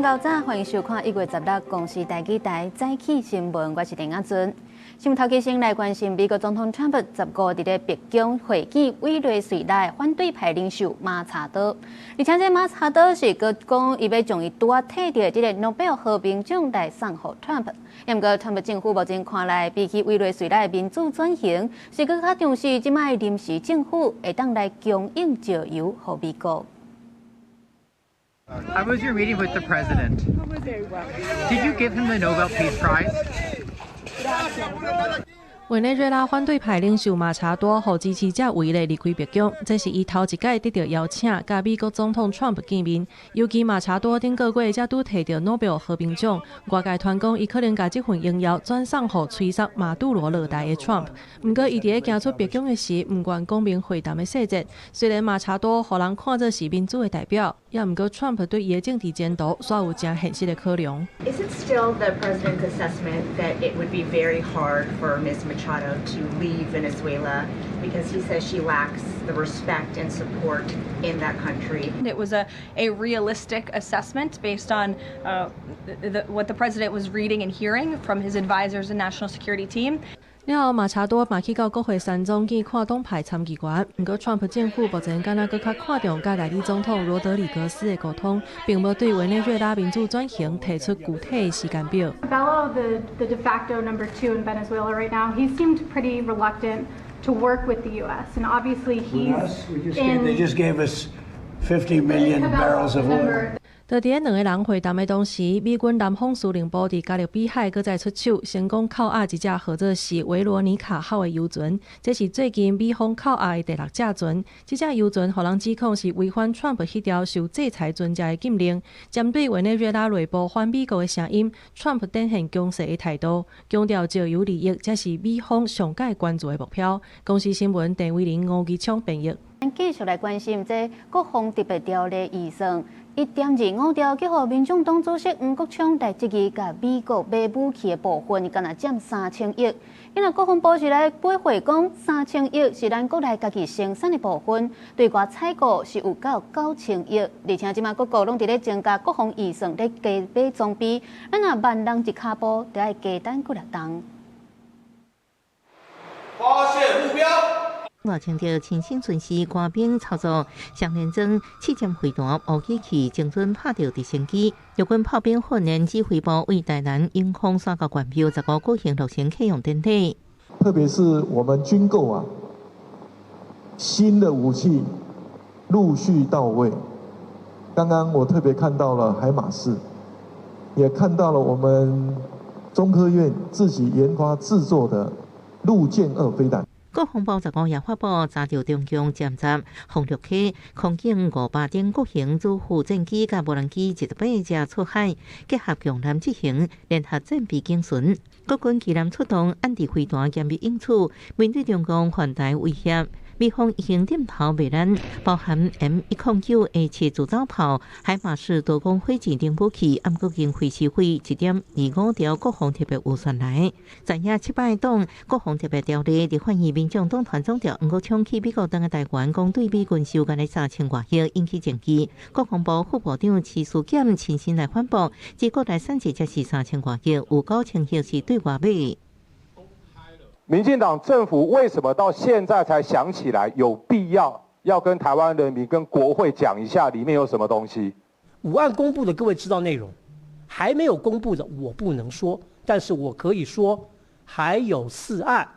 𠢕早，歡迎收看1月16公視台語台早起新聞，我是陳亞尊。新聞頭期先來關心美國總統川普15佇咧白宮會見委內瑞拉的反對派領袖馬查多，而且這馬查多是閣講伊欲將伊拄仔提著的這個諾貝爾和平獎來送予川普。毋過川普政府目前看來，比起委內瑞拉的民主轉型，是閣較重視這擺臨時政府會當來供應石油予美國。 How was your meeting with the president? Did you give him the Nobel Peace Prize? 委內瑞拉反對派領袖馬查多予支持者圍咧離開白宮，這是伊頭一擺得著邀請，佮美國總統川普見面。尤其馬查多頂個月才拄提著諾貝爾和平獎，外界傳講伊可能共這份榮耀轉送予催殺馬杜羅落台的川普。毋過伊佇咧行出白宮的時，毋願講明會談的細節。雖然馬查多予人看做是民主的代表，也毋過川普對伊的政治前途煞有誠現實的考量。 Is it still the president's assessment that it would be very hard for Ms. Machado to leave Venezuela because he says she lacks the respect and support in that country? It was a realistic assessment based on what the president was reading and hearing from his advisors and national security team. 了後，馬查多嘛去到國會山莊見跨黨派參議員。毋過，川普政府目前敢若閣較看重佮代理總統羅德里格斯的溝通，並無對委內瑞拉民主轉型提出具體的時間表。 Cabello, the de facto number two in Venezuela right now, he seemed pretty reluctant to work with the U.S. And obviously he's in. They just gave us 50 million barrels of oil. 就佇咧兩个人會談的當時，美軍南方司令部佇加勒比海閣再出手，成功扣押一隻號做是維羅妮卡號的油船。這是最近美方扣押的第六隻船。這隻油船予人指控是違反川普彼條受制裁船隻的禁令。針對委內瑞拉內部反美國的聲音，川普展現強勢的態度，強調石油利益才是美方上蓋關注的目標。公視新聞鄭偉玲、吳吉昌編譯。咱繼續來關心這國防特別條例預算1.25兆，去予民眾黨主席黃國昌來質疑，共美國買武器的部分，干焦佔3000億。因為國防部是來回回講，三千億是咱國內家己生產的部分，對外採購是有到9000億。而且這馬各國攏佇咧增加國防預算，咧加買裝備，咱若慢人一跤步，著愛加等幾若冬。發現目標。賴清德親身巡視官兵操作雙連裝刺針飛彈烏機器，精準拍著直升機。陸軍炮兵訓練指揮部為台南永豐山甲關廟15舉行落成啟用典禮。特別是我們軍購啊，新的武器陸續到位。剛剛我特別看到了海馬士，也看到了我們中科院自己研發製作的陸劍二飛彈。國防部15也發布查著中共殲十、轟六 K、空警500等國型主副戰機佮無人機28隻出海，結合強艦執行聯合戰備警巡。國軍機艦出動安置飛彈嚴密應處，面對中共犯台威脅，美方已經點頭袂咱，包含 M109A7自走炮、海馬士多管火箭等武器，毋過經費是費1.25兆國防特別預算來。在野七擺黨國防特別條例立法院民眾黨團總召黃國昌去美國轉來台灣，講對美軍售予3000外億引起爭議。國防部副部長徐思儉親身來反駁，指國內產值才是三千外億，有9000億是對外買。民進黨政府為什麼到現在才想起來有必要要跟台灣人民、跟國會講一下裡面有什麼東西？ 5案公布的各位知道內容，還沒有公布的我不能說，但是我可以說還有4案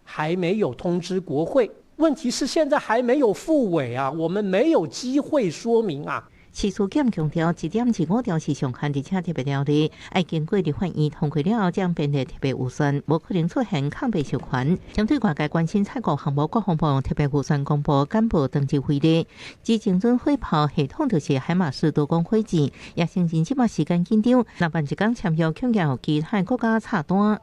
還沒有通知國會。問題是現在還沒有復委啊，我們沒有機會說明啊。徐思儉強調，1.25兆是上限，而且特別條例愛經過立法院通過了後，才編列特別預算，無可能出現空白授權。針對外界關心採購項目，國防部特別預算公布簡報登記費例，指精準火炮系統就是海馬士多管火箭，也承認這擺時間緊張，若慢一工簽約，恐驚予其他國家插單。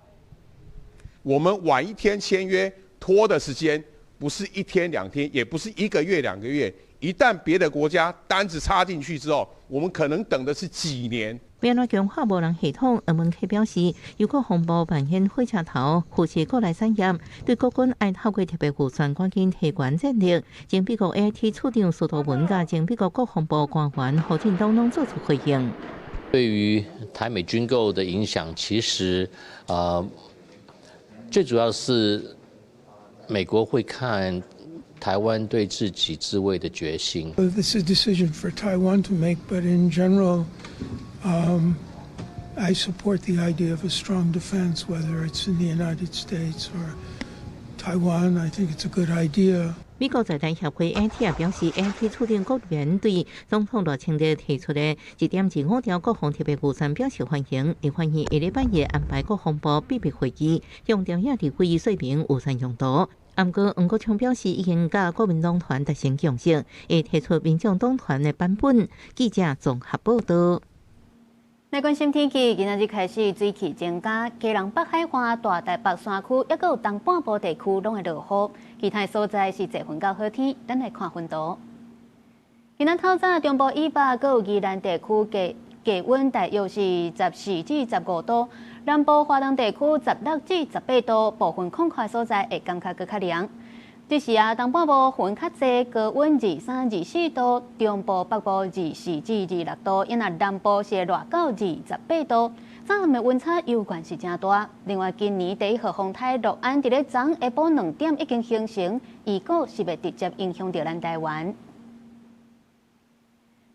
我們晚一天簽約，拖的時間不是一天兩天，也不是一個月兩個月。一旦別的國家單子插進去之後，我們可能等的是幾年。欲按怎強化無人系統，黃文啟表示，由國防部扮演火車頭，扶持國內產業，對國軍愛透過特別預算趕緊提懸戰力。前美國 AIT 處長司徒文佮前美國國防部官員何進東攏做出回應。對於台美軍購的影響，其實，最主要是美國會看台灣對自己自衛的決心。 This is a decision for Taiwan to make, but in general, I support the idea of a strong defense, whether it's in the United States or Taiwan. I think it's a good idea. 美國在台協會 AIT 表示，AIT 處長閣元對總統賴清德提出的1.25兆國防特別預算表示歡迎，立法院下禮拜日安排國防部秘密會議，向朝野立委說明預算用途。毋過黃國昌表示，已經佮國民黨團達成共識，會提出民眾黨團的版本。記者綜合報道。來關心天氣，今仔日開始水汽增加，基隆北海岸、大台北山區，抑閣有東半部地區攏會落雨，其他所在是濟雲到好天。咱來看雲圖。今仔透早中部以北，閣有宜蘭地區低溫大約是14至15度，南部花東地區16至18度，部分廣闊所在會感覺閣較涼。這時啊，東半部雲較濟，高溫23、24度；中部、北部24至26度，抑若南部是會熱到28度。早暗的溫差猶原是誠大。另外，今年第一號風颱樂安佇咧昨下晡2點已經形成，預估是會直接影響著咱台灣。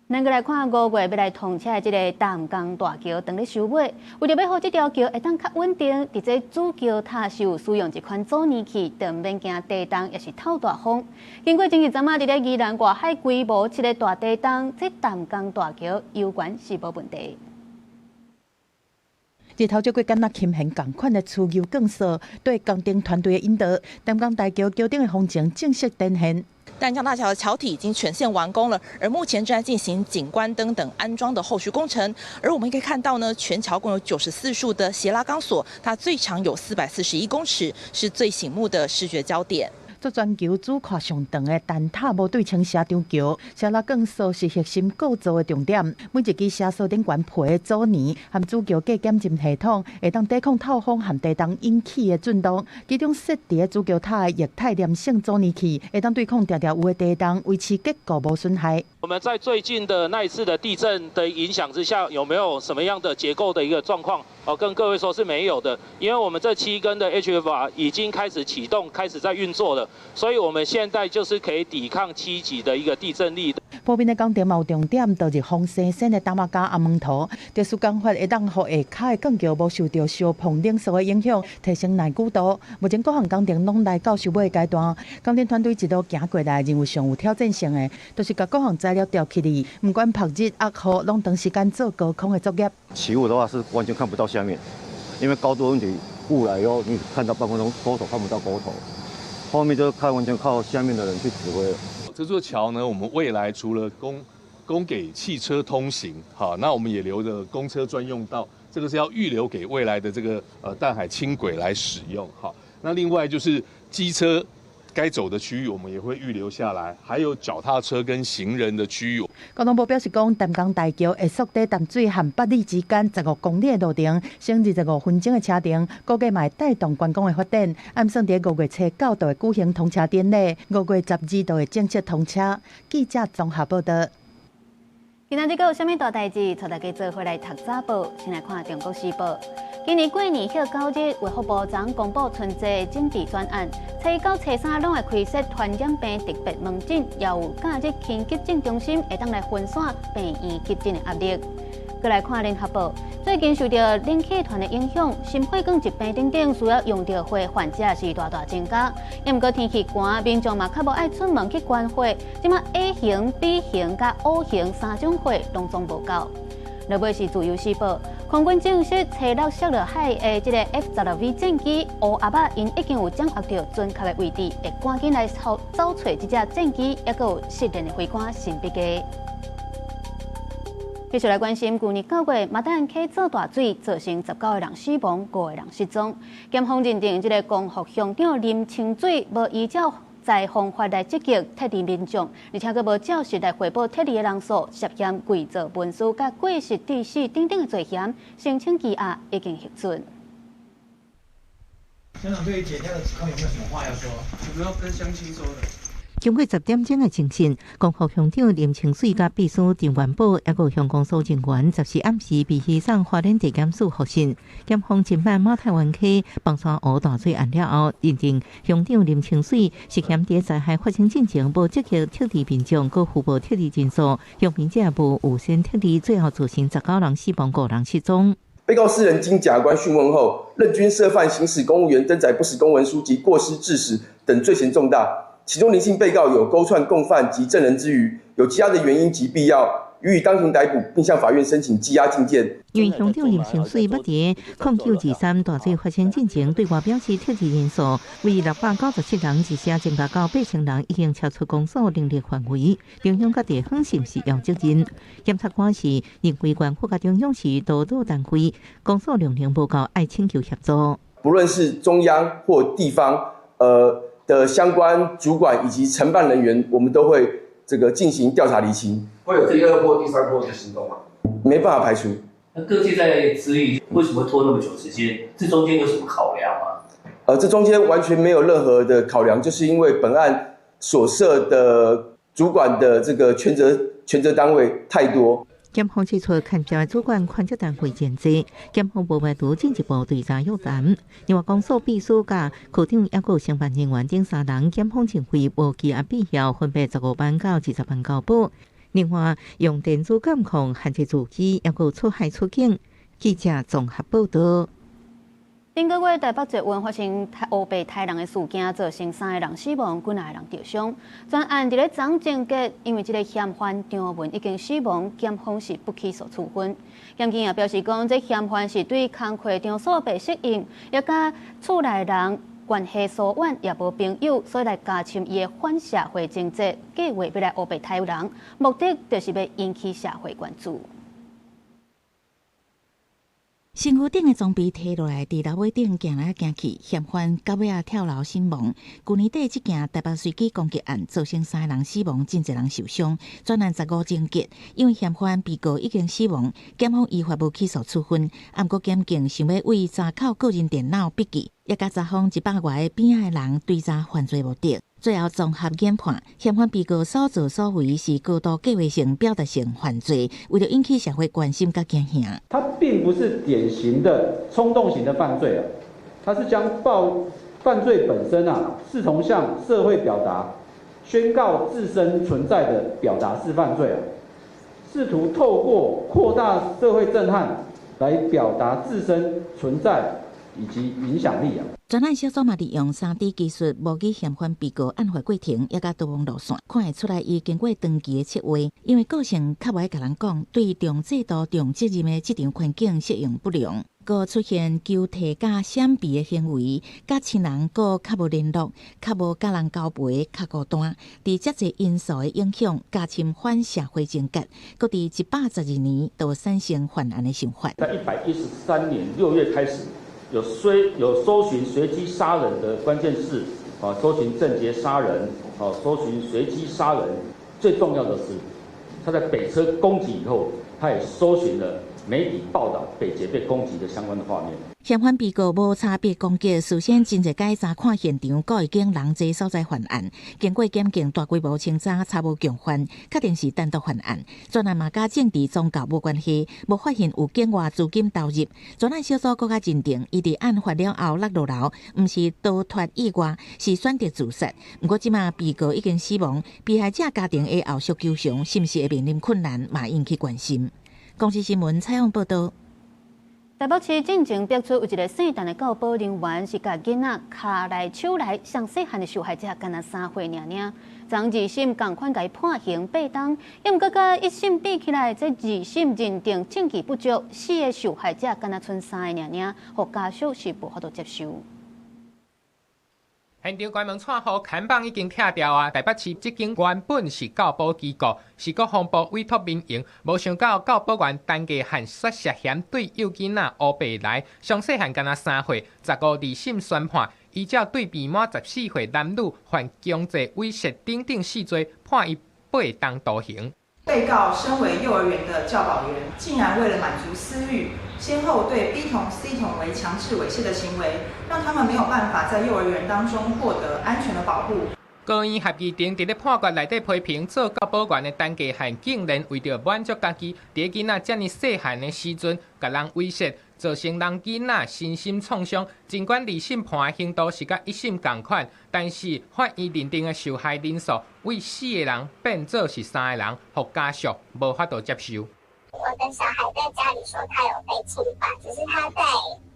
咱閣來看5月欲來通車的這个淡江大橋，當咧收尾，為著欲予這條橋會當較穩定，佇這主橋塔是有使用一款阻尼器，就毋免驚地動抑是透大風。經過前一陣仔佇咧宜蘭外海規模七个大地動，這淡江大橋猶原是無問題。日頭這過敢若琴弦仝款的磁球鋼索，對工程團隊的引導，淡江大橋橋頂的風情正式展現。淡江大橋的橋體已經全線完工了，而目前正在進行景觀燈等安裝的後續工程。而我們可以看到呢，全橋共有94束的斜拉鋼索，它最長有441公尺，是最醒目的視覺焦點。做全球主跨上長的單塔無對稱斜張橋，斜拉鋼索是核心構造的重點。每一支斜索頂懸皮的阻尼和主橋架減震系統，會當抵抗透風和地動引起的震動。其中設佇咧主橋塔的液態黏性阻尼器，會當對抗定定有的地動，維持結構無損害。我們在最近的那一次的地震的影響之下，有沒有什麼樣的結構的一個狀況？哦，跟各位說是沒有的，因為我們這七根的 HFR 已經開始啟動，開始在運作了，所以我們現在就是可以抵抗7級的一個地震力。鋪面的工程嘛有重點，就是風生生的擔仔膠紅毛塗，特殊工法會當予下跤的鋼橋無受著燒碰冷縮的影響，提升耐久度。目前各項工程攏來到收尾階段，工程團隊一路行過來，認為上有挑戰性的，就是共各項材料調起來，毋管曝日壓雨，攏長時間做高空的作業。起霧的話是完全看不到下面，因為高度問題，霧來以後你看到半空中鈎頭看不到鈎頭，後面就靠完全靠下面的人去指揮了。這座橋呢，我們未來除了供給汽車通行，好，那我們也留着公車專用道，這個是要預留給未來的這個淡海輕軌來使用，好，那另外就是機車該走的區域，我們也會預留下來，還有腳踏車跟行人的區域。交通部表示講，淡江大橋會縮短淡水和八里之間15公里的路程，省25分鐘的車程，估計嘛會帶動觀光的發展。按算佇5月初9就會舉行通車典禮，5月12就會正式通車。記者綜合報道。今仔日閣有啥物大代誌？帶大家做伙來讀早報。先來看《中國時報》。今年過年歇九日，衛福部昨公布春節診治專案，初一到初三攏會開設傳染病特別門診，也有假日輕急症中心會當來分散病院急診的壓力。閣來看聯合報，最近受著冷氣團的影響，心血管疾病等等需要用著血患者是大大增加。抑毋過天氣寒，民眾嘛較無愛出門去捐血，這馬 A 型、B 型佮 O 型三種血攏總無夠。落尾是自由時報，空軍證實初六摔落海的這个 F-16V 戰機，烏鴨仔𪜶已經有掌握著準確的位置，會趕緊來找找揣這隻戰機，抑閣有失聯的飛官神秘的。繼續來關心，舊年9月，馬達安溪做大水，造成19個人死亡，5個人失蹤。檢方認定這个光復鄉長林清水無依照災防法來積極撤離民眾，而且閣無照實來匯報撤離的人數，涉嫌偽造文書、佮過失致死等等的罪嫌，申請羈押已經核准。鄉長對於檢調的指控有沒有什麼話要說？有沒有跟鄉親說的？經過10點鐘的偵訊，光復鄉長林清水佮秘書陳元寶，抑閣鄉公所人員14暗時被移送花蓮地檢署複訊。檢方偵辦馬太灣溪枋山湖大水案了後，認定鄉長林清水涉嫌佇災害發生進前無積極撤離民眾，閣預報撤離人數，鄉民者無預先撤離，最後造成19人死亡、5人失蹤。被告四人經檢察官訊問後，認均涉犯行使公務員登載不實公文書及過失致死等罪嫌重大。其中林姓被告有勾串共犯及證人之虞，有羈押的原因及必要，予以當庭逮捕，並向法院申請羈押禁見。因為鄉長林清水捌佇0923大水發生進前對外表示撤離人數為697人，一時增加到8000人，已經超出公所能力範圍。中央佮地方是毋是有責任？檢察官是認為縣府佮中央是督導單位，公所量能無夠，愛請求協助。不論是中央或地方，的相關主管以及承辦人員，我們都會這個進行調查釐清。會有第二波、第三波的行動嗎？沒辦法排除。那各界在質疑為什麼拖那麼久時間？這中間有什麼考量嗎？這中間完全沒有任何的考量，就是因為本案所涉的主管的這個權責單位太多。檢方指出，牽涉主管權責單位真濟，檢方無排除進一步追查約談。另外，公所秘書佮科長抑閣承辦人員等三人，檢方認為無羈押必要，分別15萬到20萬交保。另外，用電子監控限制住機，抑閣出海出境。記者綜合報道。頂個月台北捷運發生烏白刣人的事件，造成3個人死亡，幾若個人著傷。全案佇咧昨偵結，因為這个嫌犯張文已經死亡，檢方是不起訴處分。檢警也表示講，這嫌犯是對工課場所袂適應，也佮厝內人關係疏遠，也無朋友，所以來加深伊的反社會情節，計劃欲來烏白刣人，目的就是欲引起社會關注。身軀頂的裝備提落來，佇樓尾頂行來行去，嫌犯到尾仔跳樓身亡。舊年底這件台北隨機攻擊案造成3個人死亡，真濟人受傷。全案15偵結，因為嫌犯被告已經死亡，檢方依法無起訴處分。毋過檢警想欲為查扣個人電腦筆記，也佮查訪100外个邊仔的人追查犯罪目的。最後綜合研判，嫌犯被告所作所為是高度計劃性、表達性犯罪，為著引起社會關心佮驚嚇。他並不是典型的衝動型的犯罪啊，他是將犯罪本身啊，視同向社會表達、宣告自身存在的表達式犯罪啊，試圖透過擴大社會震撼來表達自身存在以及影響力啊。專案小組嘛，利用3D 技術模擬嫌犯被告案發過程，也佮逃亡路線，看會出來伊經過長期的策劃。因為個性較無愛共人講，對重制度、重責任的職場環境適應不良，閣出現求退佮閃避的行為，佮親人閣較無聯絡，較無佮人交陪，較孤單。佇遮濟因素的影響，加深反社會情結，閣佇112年就產生犯案的想法。在113年6月開始。有搜尋隨機殺人的關鍵字，啊，搜尋鄭捷殺人，啊，搜尋隨機殺人。最重要的是，他在北車攻擊以後，他也搜尋了媒體報道北捷被攻擊的相關的畫面。嫌犯被告無差別攻擊，事先真濟擺查看現場，閣會經人濟所在犯案。經過檢警大規模清查，查無共犯，確定是單獨犯案。專案嘛，佮政治宗教無關係，無發現有境外資金投入。專案小組閣較認定，伊佇案發了後落落樓，毋是逃脫意外，是選擇自殺。毋過這馬被告已經死亡，被害者家庭的後續求償，是毋是會面臨困難，嘛引起關心。公視新聞採訪報導。台北市進前逼出有一个姓陳的教保人員，是共囡仔跤來手來，上細漢的受害者干焦3歲爾爾，昨二審仝款共伊判刑8冬，毋過佮一審比起來，這二審認定證據不足，4個受害者干焦賰3個爾爾，予家屬是無法度接受。現場關門掣予看板已經拆掉啊！台北市這間原本是教保機構，是國防部委託民營，無想到教保員陳家漢卻涉嫌對幼囡仔烏白來，上細漢干焦3歲，15二審宣判，依照對未滿14歲男女犯強制猥褻等等4罪，判伊8冬徒刑。被告身為幼兒園的教保員，竟然為了滿足私欲，先後對 B 童、C 童為強制猥褻的行為，讓他們沒有辦法在幼兒園當中獲得安全的保護。高院合議庭佇咧判決內底批評做教保員的陳繼漢，竟然為著滿足家己，佇囡仔遮爾細漢的時陣，共人猥褻，造成人囡仔身心創傷。儘管二審判的刑度是佮一審仝款，但是法院認定的受害人數為四個人變做是三個人，予家屬無法度接受。我的小孩在家裡說他有被侵犯，只是他在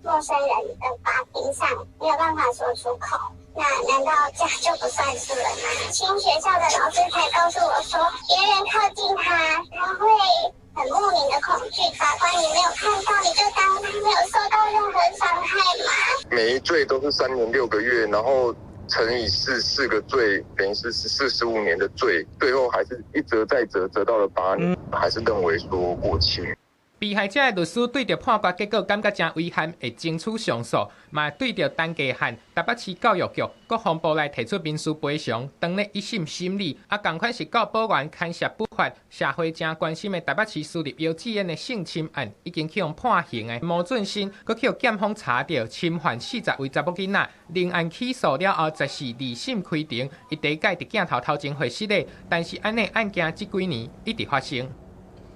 陌生人的法庭上沒有辦法說出口。那難道這樣就不算數了嗎？新學校的老師才告訴我說，別人靠近他，他會很莫名的恐懼。法官，你沒有看到，你就當他沒有受到任何傷害嗎？每一罪都是3年6個月，然後乘以四，四個罪，等於是14、15年的罪，最後還是一折再折，折到了8年，還是認為說過輕。被害者的律師對著判決結果感覺誠遺憾，會爭取上訴，嘛對著陳繼漢、台北市教育局、國防部來提出民事賠償。當咧一審審理，啊，仝款是教保員牽涉不法，社會誠關心的台北市私立幼稚園的性侵案，已經去予判刑的毛俊新，閣去予檢方查著侵犯40位查某囡仔，另案起訴了後，十四二審開庭，伊第一擺佇鏡頭頭前會失禮，但是按呢案件這幾年一直發生。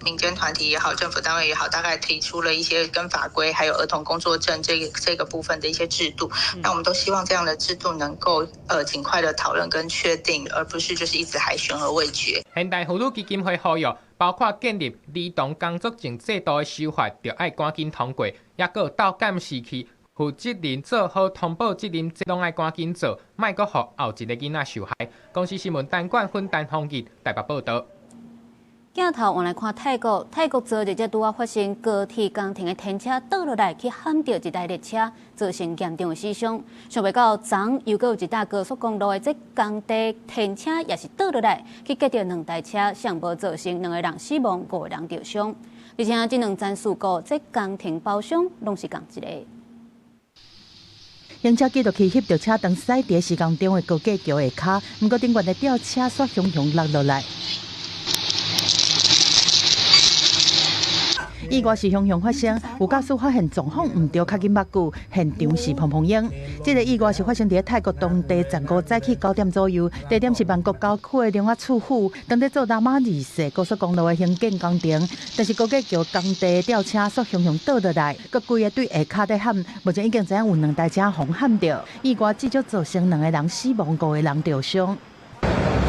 民間團體也好，政府單位也好，大概提出了一些跟法規還有兒童工作證這個部分的一些制度。那我們都希望這樣的制度能夠盡快的討論跟確定，而不是就是一直還懸而未決。現代婦女基金會呼籲，包括建立兒童工作證制度的修法，著愛趕緊通過，抑閣到監視器負責任做好通報責任，這攏愛趕緊做，莫閣予後一个囡仔受害。公視新聞陳冠芬、陳鳳儀台北報導。鏡頭換來看泰國，泰國昨日才拄仔發生高鐵工程的天車倒落來，去撼著一台列車，造成嚴重的死傷。想袂到，昨又閣有一搭高速公路的這工地天車也是倒落來，去轧著兩台車，上無造成兩個人死亡，五個人著傷。而且這兩樁事故，這工程包商攏是仝一個。行車記錄器翕著車當駛佇施工中的高架橋下跤，毋過頂懸的吊車煞雄雄落落來。意外是雄雄發生，有駕駛發現狀況毋對，較緊目久，現場是砰砰聲。這個意外是發生佇泰國當地15早起9點左右，地點是曼谷郊區的龍阿處府，當咧做拉瑪二世高速公路的興建工程，但是高架橋工地吊車煞雄雄倒落來，閣規个對下跤咧撼，目前已經知影有兩台車予撼著，意外至少造成兩個人死亡，五個人著傷。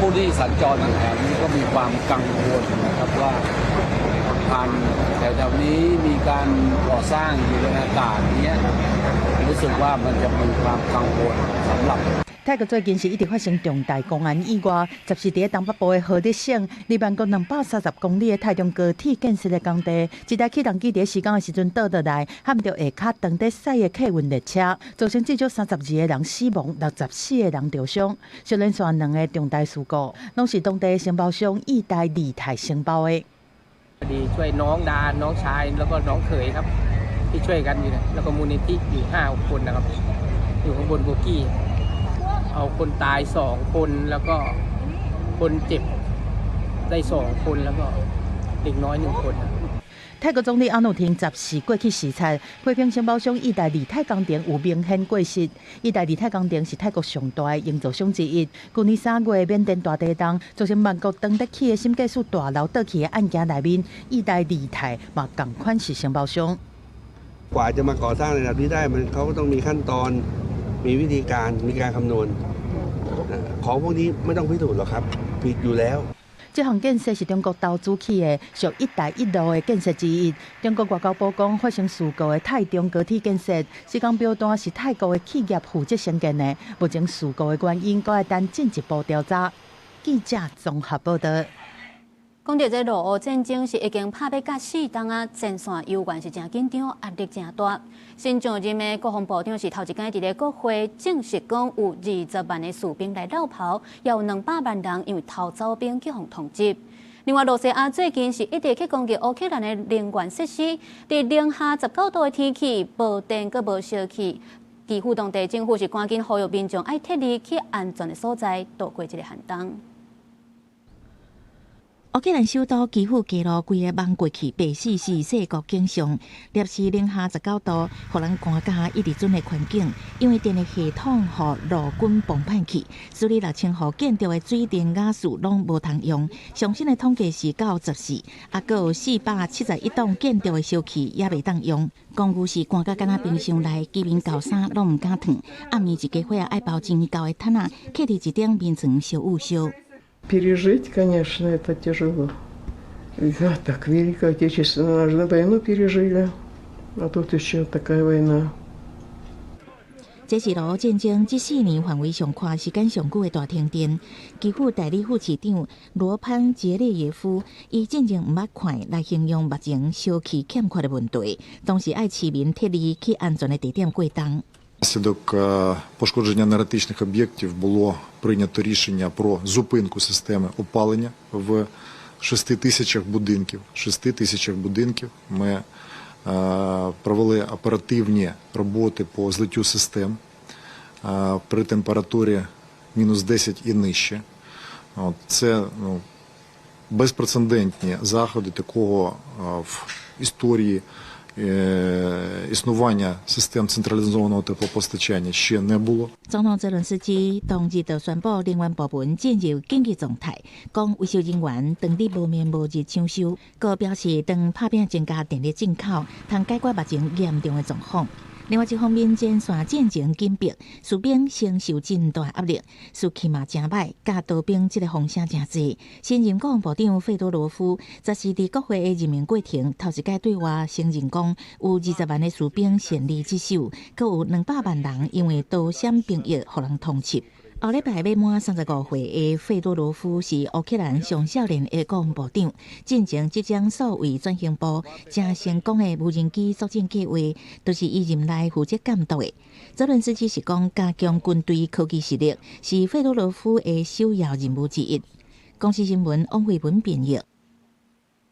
ผู้ที่สัญจรทางแถวนี้ก็มีความกังวลนะครับว่าผ่านแถวๆนี้มีการก่อสร้างอยู่ในอากาศนี้รู้สึกว่ามันจะมีความกังวลสำหรับ 泰國最近是一直發生重大公安意外，14佇東北部的河德省，離曼谷230公里的泰中高鐵建設的工地，一台起重機佇施工的時陣倒落來，撼著下跤當咧駛的客運列車，造成至少32個人死亡，64個人著傷。小連續兩个重大事故，攏是當地的承包商意大利泰承包的。 ดีช่วยน้องดาน้องชายแล้วก็น้องเขยครับที่ช่วยกันอยู่นะแล้วก็มูลนิธิอยู่ห้าคนนะครับอยู่ข้างบนโบกี้เอาคนตายสองคนแล้วก็คนเจ็บได้สองคนแล้วก็เด็กน้อยหนึ่งคน 泰國總理阿努廷14過去視察，批評承包商意大利泰工程有明顯過失。意大利泰工程是泰國上大的營造商之一。舊年3月，緬甸大地震造成曼谷當咧起的審計署大樓倒去的案件內面，意大利泰嘛仝款是承包商。 กว่าจะมาก่อสร้างระดับนี้ได้มันเขาก็ต้องมีขั้นตอนมีวิธีการมีการคำนวณของพวกนี้ไม่ต้องพิสูจน์หรอกครับผิดอยู่แล้ว 這項建設是中國投資起的，屬「一帶一路」的建設之一。中國外交部講，發生事故的泰中高鐵建設施工標單是泰國的企業負責承建的，目前事故的原因閣愛等進一步調查。記者綜合報導。講著這俄烏戰爭是已經拍欲甲4冬啊，前線油源是誠緊張，壓力誠大。新上任的國防部長是頭一擺佇咧國會證實講，有20萬的士兵來落跑，也有200萬人因為偷走兵去予通緝。另外，羅西亞最近是一直去攻擊烏克蘭的能源設施，佇零下19度的天氣，無電閣無燒氣，基輔當地政府是趕緊呼籲民眾愛撤離去安全的所在，度過這个寒冬。烏克蘭首都基輔街路規个網過去，白死死世國景象，攝氏零下19度，予人寒甲一直準的環境。因為電力系統予俄軍崩盤去，所以6000戶建築的水電瓦斯攏無通用。上新的統計是到14，猶閣有471棟建築的燒氣也袂當用。公寓是寒甲敢若冰箱內，居民厚衫攏毋敢脫。暗暝一家伙愛包真厚的毯仔，徛佇一頂眠床燒捂燒。 Пережить, конечно, это тяжело. Да, так Великую Отечественную войну пережили, а тут еще такая война. 這是俄烏戰爭這4年範圍上寬、時間上久的大停電。基輔代理副市長羅潘傑列耶夫以進前毋捌看來形容目前燒氣欠缺的問題，當時愛市民撤離去安全的地點過冬。 Внаслідок пошкодження енергетичних об'єктів було прийнято рішення про зупинку системи опалення в 6 тисячах будинків. 6 тисячах будинків ми провели оперативні роботи по злиттю систем при температурі мінус 10 і нижче. Це, ну, безпрецедентні заходи, такого в історії існування систем централізованого теплопостачання ще не було. 總統澤倫斯基當日就宣布能源部門進入緊急狀態，講維修人員當日無眠無日搶修，閣表示當拍拚增加電力進口，通解決目前嚴重的狀況。另外一方面，前線戰情緊迫，士兵承受真大壓力，士氣嘛誠䆀，共逃兵這个風聲誠濟。新任國防部長費多羅夫14佇國會的任命過程，頭一擺對外承認講，有20萬的士兵戰離職守，閣有200萬人因為逃閃兵役，予人通緝。後禮拜欲滿35歲的費多羅夫是烏克蘭上少年的國防部長，進前執掌數位轉型部，誠成功的無人機作戰計劃，都是伊任內負責監督的。澤倫斯基是講，加強軍隊科技實力是費多羅夫的首要任務之一。公視新聞王慧文編譯。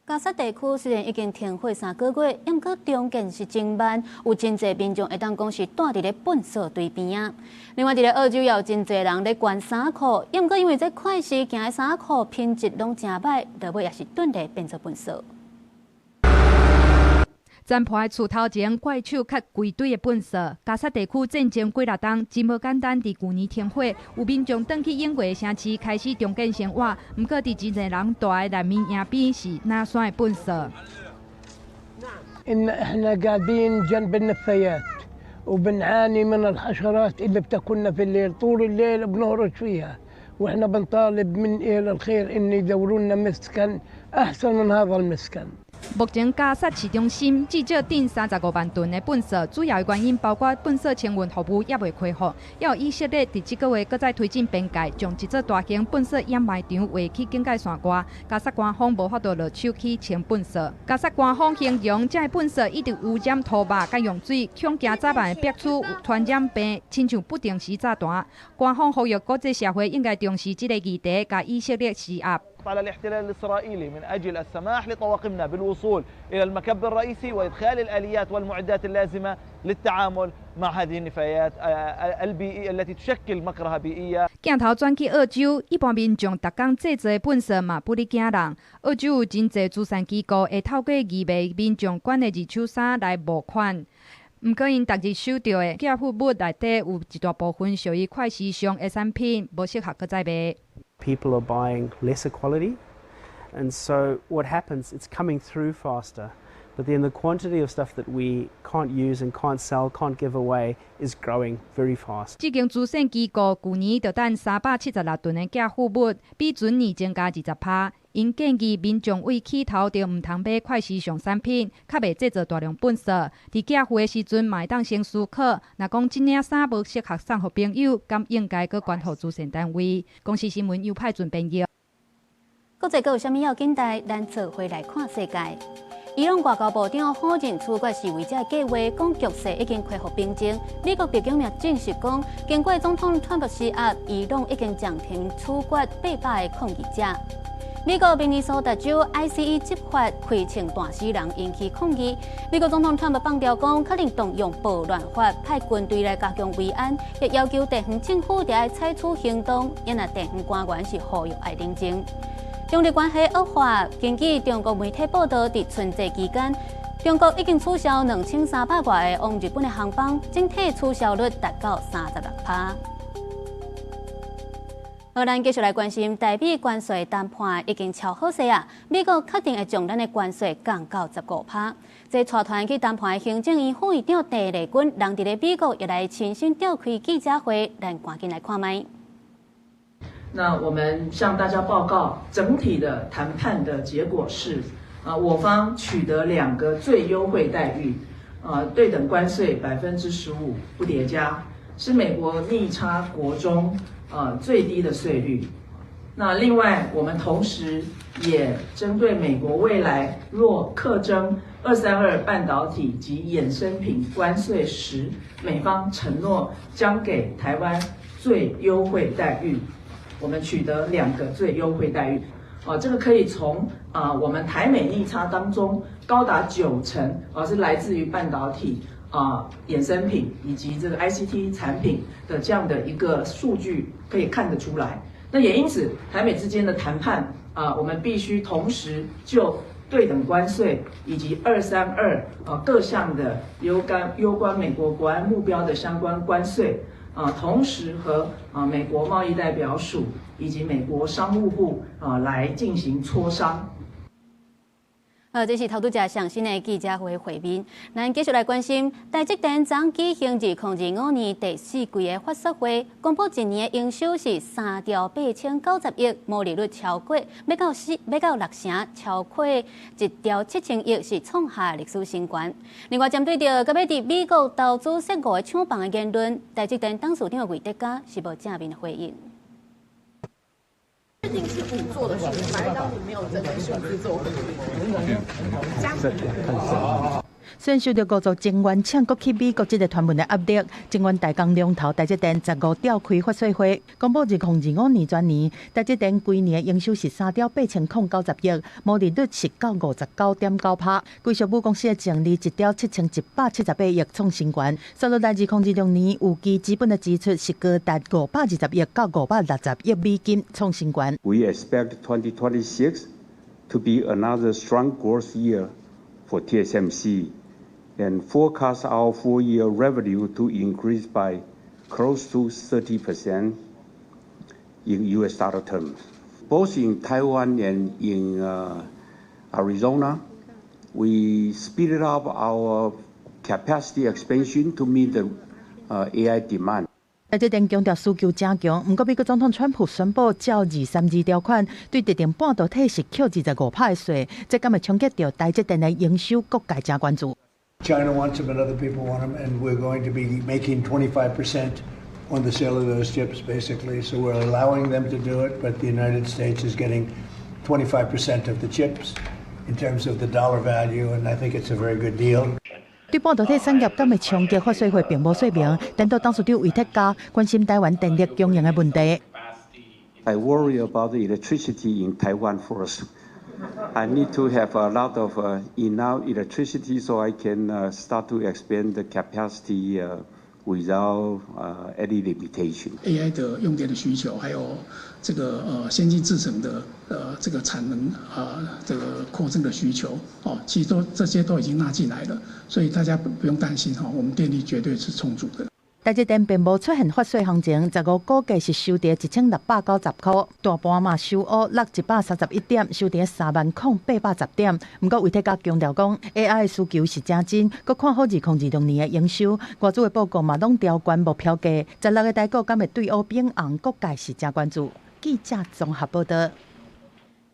加薩地區雖然已經停火3個月，毋過重建是真慢，有真濟民眾會當講是蹛佇咧糞掃堆邊仔。另外，佇咧澳洲也有真濟人咧捐衫褲，毋過因為這快時行的衫褲品質攏誠䆀，落尾也是頓來變做糞掃。殘破的厝頭前，怪手抾規堆的糞掃。加薩地區戰爭幾若冬，真無簡單。佇舊年停火，有民眾轉去永月的城市開始重建生活。毋過，佇真濟人蹛的難民營邊是滿山的糞掃。 إن إحنا قاعدين جنب النفايات وبنعاني من الحشرات اللي بتاكلنا في الليل، طول الليل بنهرش فيها، واحنا بنطالب من اهل الخير ان يدوروا لنا مسكن احسن من هذا المسكن。目前加薩市中心至少囤35萬噸的糞掃，主要的原因包括糞掃清運服務猶未恢復，猶有以色列佇這個月閣再推進邊界，將一座大型糞掃掩埋場劃去警戒線外。加薩官方無法度落手去清糞掃。加薩官方形容這个糞掃一直污染塗肉佮用水，恐驚早晚會逼出傳染病，親像不定時炸彈。官方呼籲國際社會應該重視這个議題，共以色列施壓。 على الاحتلال الإسرائيلي من أجل السماح لطواقمنا بالوصول إلى المكب الرئيسي وإدخال الآليات والمعدات اللازمة للتعامل مع هذه النفايات البيئية التي تشكل مكرهة بيئية。鏡頭轉去澳洲，一般民眾逐工製造的糞掃嘛，不離驚人。澳洲有真濟慈善機構會透過義賣民眾捐的二手衫來募款。毋過，𪜶逐日收著的寄付物內底有一大部分屬於快時尚的產品，無適合閣再賣。 People are buying lesser quality, and so what happens? It's coming through faster, but then the quantity of stuff that we can't use and can't sell, can't give away is growing very fast. 這間慈善機構舊年就等376噸的寄付物，比前年增加20%。𪜶建議民眾為起頭就毋通買快時尚產品，較袂製造大量糞掃。佇寄付的時陣嘛會當先思考，若講這領衫無適合送予朋友，敢應該閣捐予慈善單位？公視新聞尤派准編譯。國際閣有啥物要緊代？咱做伙來看世界。伊朗外交部長否認處決示威者的計劃，講局勢已經恢復平靜。美國白宮也證實講，經過總統川普施壓，伊朗已經暫停處決800个抗議者。美國明尼蘇達州 ICE 執法開槍彈死人，引起抗議。美國總統川普放調講，可能動用暴亂法，派軍隊來加強維安，亦要求地方政府著愛採取行動。𪜶若地方官員是呼籲愛冷靜。中日關係惡化，根據中國媒體報道，佇春節期間，中國已經取消2300外個往日本的航班，整體取消率達到36%。好，咱繼續來關心台美關稅談判已經敲好勢啊！美國確定會將咱的關稅降到15%。這帶團去談判的行政院副院長鄭麗君，人佇咧美國也來親身召開記者會，咱趕緊來看覓。那我們向大家報告，整體的談判的結果是，我方取得兩個最優惠待遇，對等關稅15%不疊加，是美國逆差國中最低的稅率。那另外，我們同時也針對美國未來若課徵232半導體及衍生品關稅時，美方承諾將給台灣最優惠待遇。我們取得兩個最優惠待遇，啊，這個可以從我們台美逆差當中高達9成啊是來自於半導體衍生品以及這個 ICT 產品的這樣的一個數據可以看得出來。那也因此，台美之間的談判啊，我們必須同時就對等關稅以及232各項的攸關美國國安目標的相關關稅。同時和美國貿易代表署以及美國商務部來進行磋商。好，這是頭拄才上新的記者會會面。咱繼續來關心台積電昨舉行2025年第四季的法說會，公布一年的營收是3兆890億，毛利率超過欲到四欲到六成，超過1兆7000億，是創下歷史新高。另外，針對著佮欲佇美國投資設五个廠房的言論，台積電董事長魏哲家是無正面回應。確定是5座的數字，反而當你沒有真的數字做。雖然受著五座晶圓廠閣去美國這个傳聞的壓力，晶圓代工龍頭台積電15召開法說會，公布2025年全年台積電規年的營收是3兆8090億，毛利率是到59.9%，規屬母公司的淨利1兆7178億創新高。煞落來2026年預計資本的支出是高達520億到560億美金，創新高。 We expect 2026 to be another strong growth year for TSMC and forecast our full year revenue to increase by close to 30% in US dollar terms. Both in Taiwan and in Arizona, we speeded up our capacity expansion to meet the AI demand. 台積電強調需求誠強，毋過美國總統川普宣布照232條款對特定半導體是扣25%的稅，這敢會衝擊著台積電的營收？各界誠關注。 China wants them and other people want them, and we're going to be making 25% on the sale of those chips, basically. So we're allowing them to do it, but the United States is getting 25% of the chips in terms of the dollar value, and I think it's a very good deal. 對半導體產業敢會衝擊，法說會並無說明。顛倒董事長魏哲家關心台灣電力供應的問題。 I worry about the electricity in Taiwan first. I need to have a lot of enough electricity so I can start to expand the capacity without any limitation. AI 的用電的需求，還有這個先進製程的這個產能啊，這個擴增的需求，哦，其實都這些都已經納進來了，所以大家不用擔心哈，我們電力絕對是充足的。台積電並無出現發稅行情，15股價是收佇1690塊，大盤嘛收烏落131點，收佇30,810點。毋過魏哲家強調講，AI 的需求是誠真，閣看好2026年的營收。外資的報告嘛攏調懸目標價，16个台股敢會對烏變紅，各界是誠關注。記者綜合報道。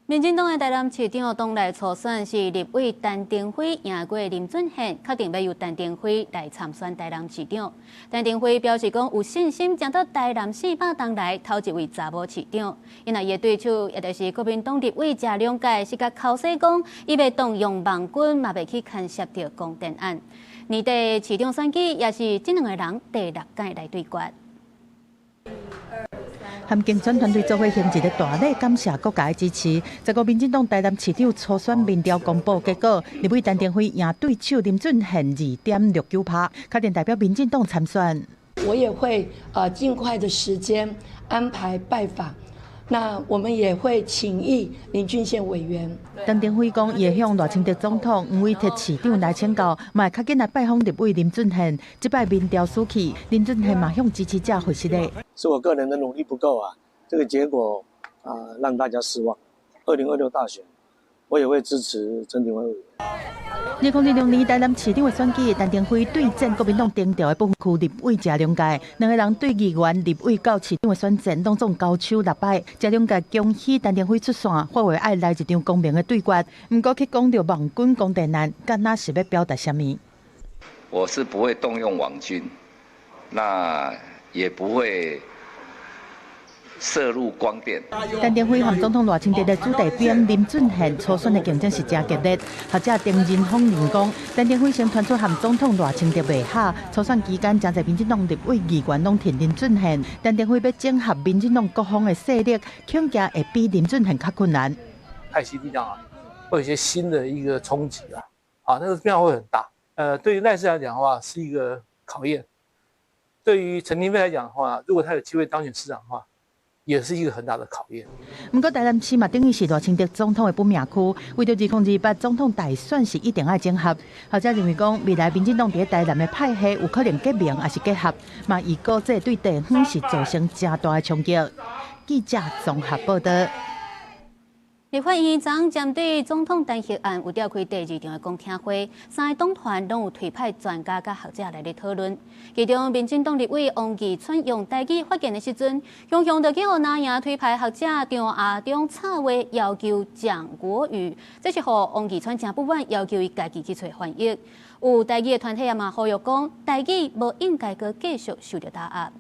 民進黨的台南市長黨內初選是立委陳亭妃贏過林俊憲，確定欲由陳亭妃來參選台南市長。陳亭妃表示講有信心爭取台南400冬來頭一位查某市長。伊若伊的對手，也就是國民黨立委謝龍介，是共剾洗講，伊袂動用網軍，嘛袂去牽涉著光電案。年底市長選舉也是這兩个人第六屆來對決。和競選團隊做伙行一个大禮，感謝各界支持。15民進黨台南市長初選民調公布結果，立委陳亭妃贏對手林俊憲2.69%，確定代表民進黨參選。我也會盡快的時間安排拜訪那我們也會請益林俊憲委員。陳亭妃講，伊會向賴清德總統、黃偉哲市長來請教，嘛會較緊來拜訪立委林俊憲。這擺民調輸去，林俊憲嘛向支持者回實咧。是我個人的努力不夠啊，這個結果啊讓大家失望。2026大選，我也會支持陳亭妃委員。2026年台南市長的選舉，陳亭妃對戰國民黨頂調的不分區立委謝龍介，兩个人對議員、立委到市長的選戰，攏總交手六擺。謝龍介恭喜陳亭妃出線，發話愛來一場公平的對決。毋過去講著網軍攻電案，敢若是欲表達啥物？我是不會動用網軍，那也不會涉入光電。陳亭妃和總統賴清德的子弟兵林俊憲初選的競爭是誠激烈。學者丁仁峰認講，陳亭妃先傳出和總統賴清德袂合，初選期間，誠濟民進黨立委議員攏挺林俊憲。陳亭妃欲整合民進黨各方的勢力，恐驚會比林俊憲較困難。派系力量啊，會有一些新的一個衝擊啊，啊，那個變化會很大。對於賴氏來講的話，是一個考驗；對於陳亭妃來講的話，如果他有機會當選市長的話，也是一個很大的考驗。毋過台南市嘛，等於是賴清德總統的本命區，為著2028總統大選是一定愛整合。學者認為講，未來民進黨佇台南的派系有可能結盟，抑是結合，嘛預估這對地方是造成誠大的衝擊。記者綜合報導。立法院昨針對總統彈劾案有召開第二場的公聽會，三個黨團攏有推派專家佮學者來咧討論。其中，民進黨立委王義川用台語發言的時陣，雄雄就去予藍營推派學者張亞中插話，要求講國語，這是予王義川誠不滿，要求伊家己去揣翻譯。有台語的團體也嘛呼籲講，台語無應該閣繼續受著打壓。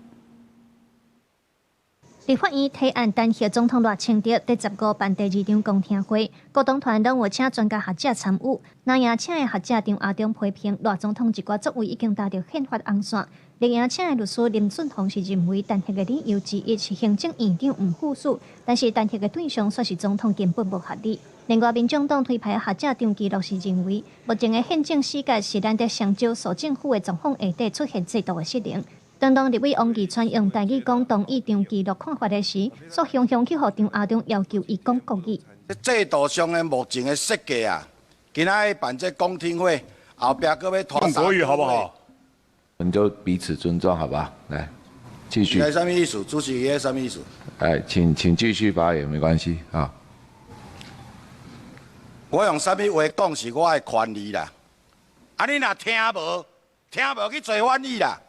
立法院提案彈劾總統賴清德，佇15辦第二場公聽會，各黨團攏有請專家學者參與。藍營請的學者張亞中批評賴總統一寡作為已經踏著憲法紅線。綠營請的律師林俊宏是認為彈劾的理由之一是行政院長毋赴署，但是彈劾的對象卻是總統，根本無合理。另外，民眾黨推派學者張其祿是認為，目前的憲政死結是難得上少數政府的狀況下底出現制度的失靈。當當立委王義川用台語講同意張其祿看法的時，煞雄雄去予張亞中要求伊講國語。制度上的目前的設計啊，今仔日辦這公聽會，後壁閣欲拖講國語好不好？我們就彼此尊重，好吧？來，繼續。你啥物意思？主席，你啥物意思？來，請繼續發言，沒關係啊。我用啥物話講是我的權利啦。啊，你若聽無，聽無去揣翻譯啦。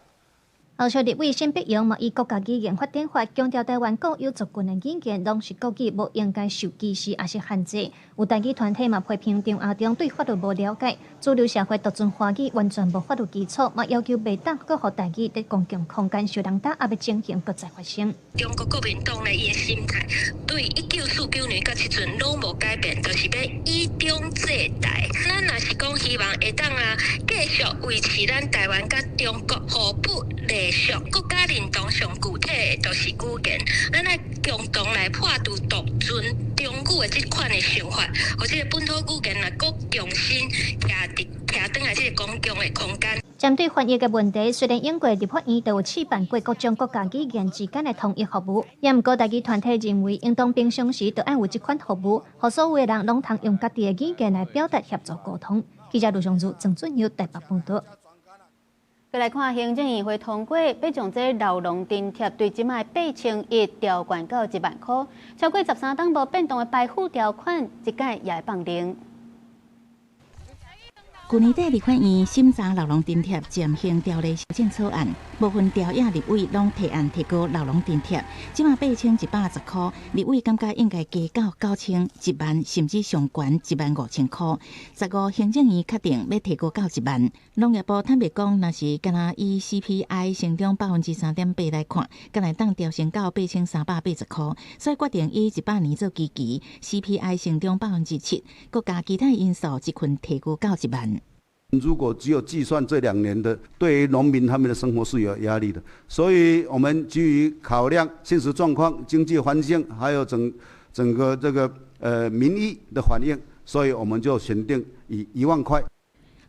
後續立委沈碧榮嘛以國家語言發展法強調台灣國有族群的語言攏是國語，無應該受歧視抑是限制。有台語團體嘛批評張亞中對法律無了解，主流社會獨尊華語完全無法律基礎，嘛要求袂當閣予台語佇公共空間受人打壓的情形閣再發生。中國國民黨呢，伊的心態對1949年到這陣攏無改變，就是欲以中制台。咱若是講希望會當啊，繼續維持咱台灣佮中國互不隸屬，國家認同上具體的就是語言，咱愛共同來破除獨尊中語的這款的想法，予這个本土語言來閣重新徛佇徛轉來這个公共的空間。針對翻譯的問題，雖然英國立法院都有試辦過各種國家語言之間的統一服務，也毋過台語團體認為，應當平常時就愛有這款服務，予所有的人攏通用家己的語言來表達協助溝通。記者盧尚如、鄭俊友台北報導。閣來看行政院會通過，欲將這老農津貼對這擺8100調懸到1萬箍，超過13冬無變動的排富條款，這擺也會放涼。舊年底立法院審查老農津貼暫行條例修正草案，無分朝野立委攏提案提高老農津貼，這馬8110箍，立委感覺應該加到9000、1萬，甚至上懸1萬5千箍。15行政院確定欲提高到1萬。農業部坦白講，若是干焦以 CPI 成長3.8%來看，敢會當調升到8380箍，所以決定以100年做基期，CPI 成長7%，閣加其他因素一併提高到1萬。如果只有計算這2年的，對於農民他們的生活是有壓力的，所以我們基於考量現實狀況、經濟環境，還有整整個這個民意的反應，所以我們就選定以1萬塊。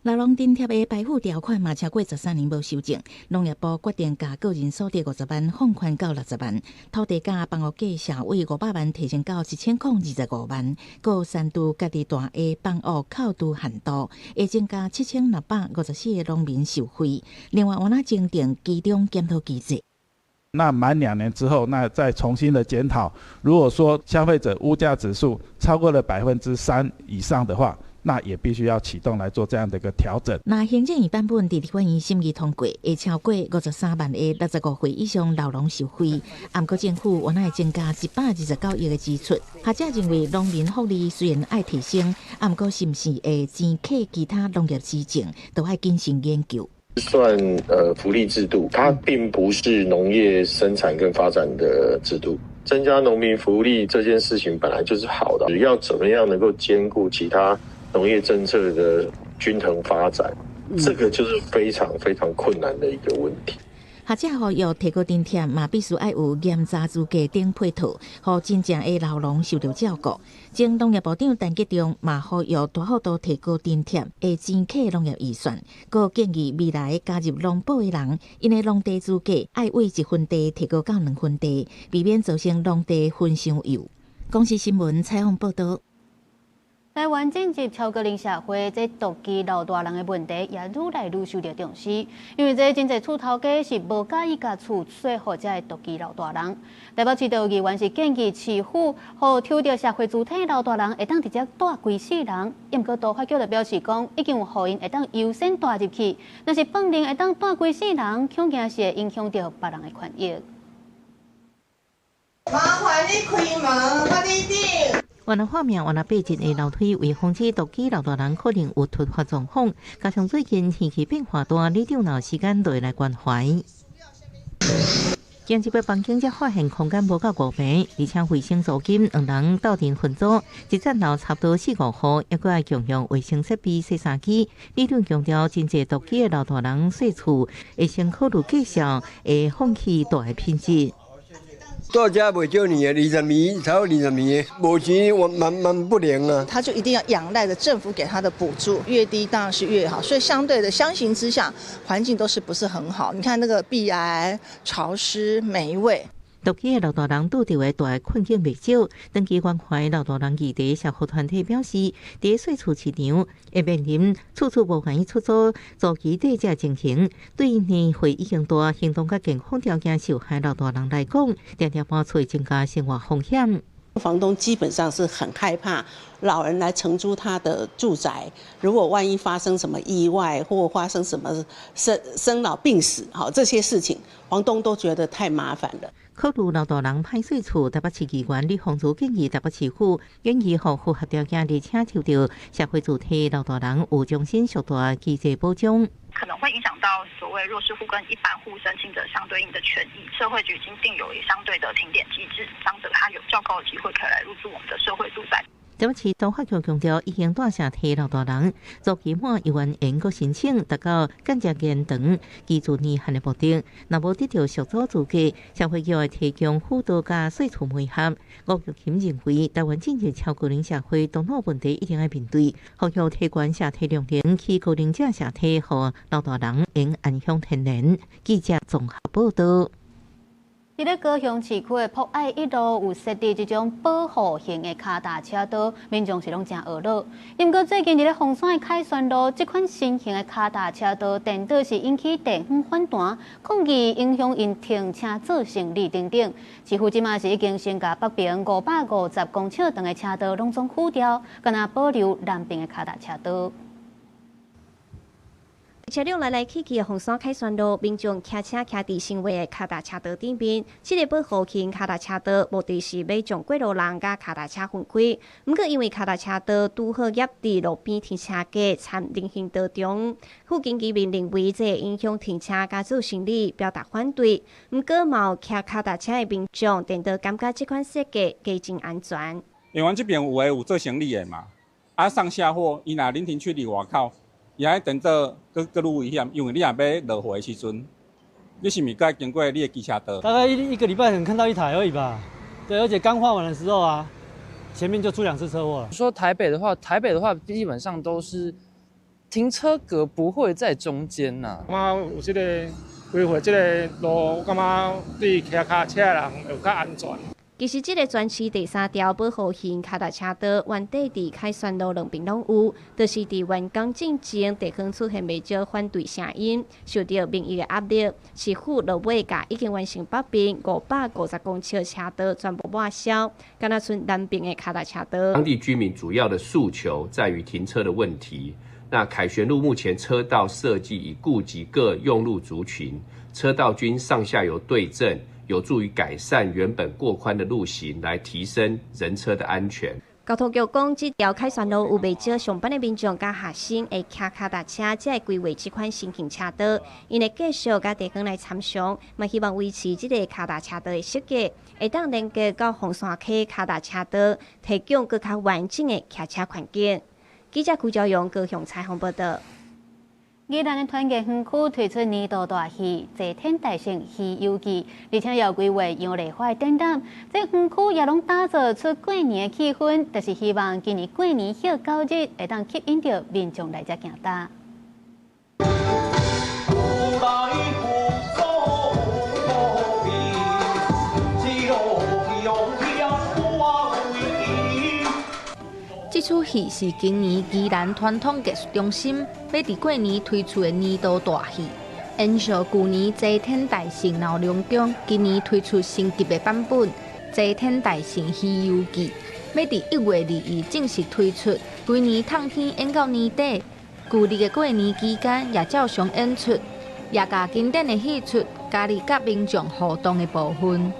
老農津貼的排付條款嘛，超過13年無修正。農業部決定共個人所得50萬放寬到60萬，土地佮房屋價數為500萬提升到1025萬。閣刪除家己住的房屋扣除限度，會增加7654個農民受惠。另外，有哪增訂期中檢討機制。那滿2年之後，那再重新的檢討。如果說消費者物價指數超過了3%以上的話，那也必須要啟動來做這樣的一個調整。那行政院版本佇立法院審議通過，會超過53萬个65歲以上老農受惠。毋過政府原來增加129億的支出。學者認為農民福利雖然愛提升，毋過是毋是會錢客其他農業施政，都愛謹慎研究。算福利制度，它並不是農業生產跟發展的制度。增加農民福利這件事情本來就是好的，要怎麼樣能夠兼顧其他農業政策的均衡發展，這個就是非常非常困難的一個問題。學者呼籲提高津貼嘛，必須愛有嚴查資格等配套，予真正的老農受著照顧。前農業部長陳吉仲嘛呼籲大幅度提高津貼，會錢客農業預算。閣建議未來加入農保的人，𪜶的農地資格愛為1分地提高到2分地，避免造成農地分傷幼。公視新聞採訪報導。台灣進入超高齡社會，這獨居老大人的問題也愈來愈受著重視。因為這真濟厝頭家是無佮意共厝稅予這个獨居老大人。台北市的議員是建議市府，予抽著社會主體老大人會當直接蹛規世人。毋過都發局就表示講，已經有予𪜶會當優先蹛入去，若是放任會當蹛規世人，恐驚是會影響著別人的權益。麻煩你開門，我佇頂。原來畫面，原來爬一个樓梯，為防止獨居老大人可能有突發狀況，加上最近天氣變化大，里長若有時間就會來關懷。今日房間才發現空間無夠5坪，而且衛生租金兩人鬥陣分租，一層樓差不多四五戶，猶閣愛共用衛生設備、洗衫機。里長強調，真濟獨居的老大人細厝，會先考慮價數，會放棄蹛的品質。蹛遮袂少年的，20年，差不多20年的，無錢我慢慢不靈啊。他就一定要仰賴著政府給他的補助，越低當然是越好。所以相對的，相形之下，環境都是不是很好。你看那個壁癌、潮濕、霉味。獨居的老大人拄著的大困境袂少，長期關懷老大人議題社福團體表示，佇細厝市場會面臨厝厝無願意出租、租期短這情形，對年歲已經大、行動佮健康條件受限老大人來講，定定搬厝增加生活風險。房東基本上是很害怕老人來承租他的住宅，如果萬一發生什麼意外或發生什麼生老病死，好這些事情，房東都覺得太麻煩了。考慮老大人歹細厝，台北市議員李鳳如建議台北市府願意予符合條件而且抽著社會住宅老大人有終身續蹛機制保障。可能會影響到所謂弱勢戶跟一般戶申請者相對應的權益。社會局已經訂有相對的停點機制，長者他有較高的機會可以來入住我們的社會住宅。台北市都發局強調，已經蹛社宅老大人，租期滿猶原會閣申請，達到間接延長居住年限的目的。若無得著續租資格，社會局會提供輔導佮細厝媒合。吳玉琴認為，台灣進入超高齡社會，當老問題一定愛面對，呼籲提懸社宅量能，起高齡者社宅，予老大人會安享天年。記者綜合報導。佇咧高雄市區的博愛一路有設置這種保護型的跤踏車道，民眾是攏誠懊惱。毋過最近佇咧鳳山的凱旋路，這款新型的跤踏車道，顛倒是引起地方反彈，抗議影響𪜶停車做生理等等。市府這馬是已經先共北邊550公尺長的車道攏總敷掉，干焦保留南邊的跤踏車道。車輛來來去去的鳳山凱旋路，民眾騎車騎佇新劃的跤踏車道頂面，這个保護型跤踏車道，目的是欲將過路人佮跤踏車分開。毋過因為跤踏車道拄好夾佇路邊停車格摻人行道中，附近居民認為這會影響停車佮做生理，表達反對。毋過嘛有騎跤踏車的民眾，顛倒感覺這款設計加真安全。因為阮這邊有的有做生理的嘛，啊上下貨，伊若臨停區佇外口。伊愛顛倒閣閣愈危險，因為你若欲落貨的時陣，你是毋是閣愛經過你的機車道？大概一個禮拜可能看到一台而已吧。對，而且剛畫完的時候啊，前面就出兩次車禍了。說台北的話，台北的話基本上都是停車格不會在中間吶。我有這個規劃這個路，我感覺對騎跤車的人會較安全。其實，這個全市第三條保護型跤踏車道，原底佇凱旋路兩邊攏有，就是佇完工進前，地方出現袂少反對聲音，受著民意的壓力，市府落尾共已經完成北邊550公尺車道全部抹消，干焦賰南邊的跤踏車道。當地居民主要的訴求在於停車的問題。那凱旋路目前車道設計以顧及各用路族群，車道均上下游對正。有助於改善原本過寬的路型，來提升人車的安全。交通局講，這條凱旋路有袂少上班的民眾佮學生會騎跤踏車，才會規劃這款新型車道。𪜶會繼續佮地方來參詳，嘛希望維持這个跤踏車道的設計，會當連結到鳳山溪跤踏車道，提供閣較完整的騎車環境。記者邱朝陽高雄採訪報導。宜蘭的團藝園區推出年度大戲《齊天大聖西遊記》，而且有規劃楊麗花的展覽。這園區也攏打造出過年的氣氛，就是希望今年過年歇九日會當吸引著民眾來遮行搭。這齣戲是今年宜蘭傳統藝術中心欲佇過年推出的年度大戲，延續舊年齊天大聖鬧龍宮，今年推出升級的版本《齊天大聖西遊記》，欲佇1月21正式推出，規年透天演到年底，舊曆的過年期間也照常演出，也共經典的戲曲加入佮民眾互動的部分。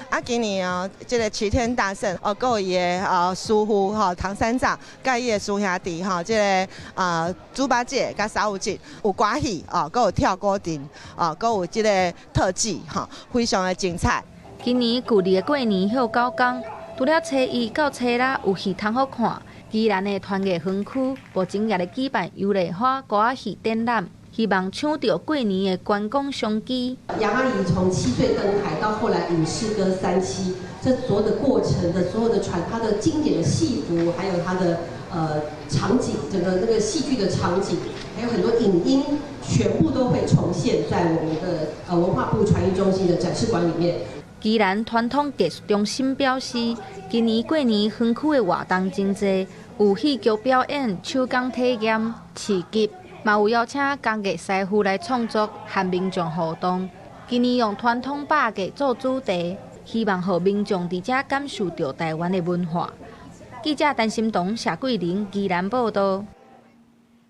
啊，今年哦，這个齊天大聖哦，閣有伊的師父吼唐三藏，佮伊的師兄弟吼，這个豬八戒佮沙悟淨有歌戲哦，閣有跳鼓陣哦，閣有這个特技吼，非常的精彩。今年舊曆的過年歇九工，除了初一到初六有戲通好看，宜蘭的團藝園區目前也咧舉辦楊麗花歌仔戲展覽。希望搶著過年的觀光商機。楊阿姨從7歲登台到後來影視歌三棲，這所有的過程的所有的傳，她的經典的戲服，還有她的場景，整個那個戲劇的場景，還有很多影音，全部都會重現在我們的文化部傳藝中心的展示館裡面。宜蘭傳統藝術中心表示，今年過年園區的活動真濟，有戲劇表演、手工體驗、市集。嘛有邀請工藝師傅來創作和民眾互動。今年用傳統百藝做主題，希望予民眾佇遮感受著台灣的文化。記者陳心彤、謝桂玲宜蘭報導。